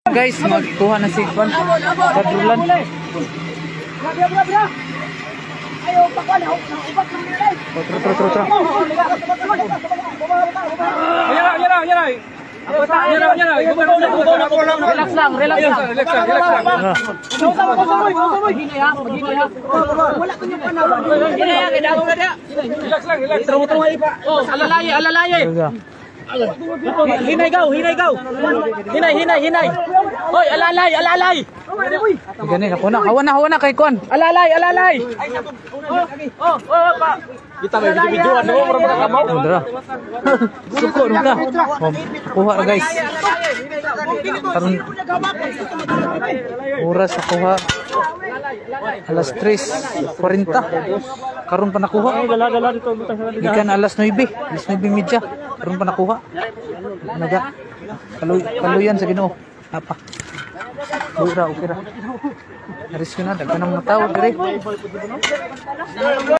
Guys, magkuha na si Kwan. Kadrulan. Oh, tara, tara, tara, tara. Relax lang, relax lang. Relax lang, relax lang. Ah. Relax lang, relax. Oh, alalaye, alalaye. Talaga. Hinay gaw, hinay gaw. Hinay, hinay, hinay. Hoy, alalay, alalay. Gani, ako na. Hawa na, hawa na kay Kwan. Alalay, alalay. Oh, pa. Kita may video-videoan mo, mura mga kamaw. Oh, dara. Suko na. Oh, kuha na, guys. Karon oras sa kuha alas 3:40. Karon pa nakuha. Gikan alas 9, alas 9:30. Karon pa nakuha. Naga. Kaluy kaluyan sa Ginoo. Apa. Bura, okay ra. Naris ko na daghan ng mga tao dire.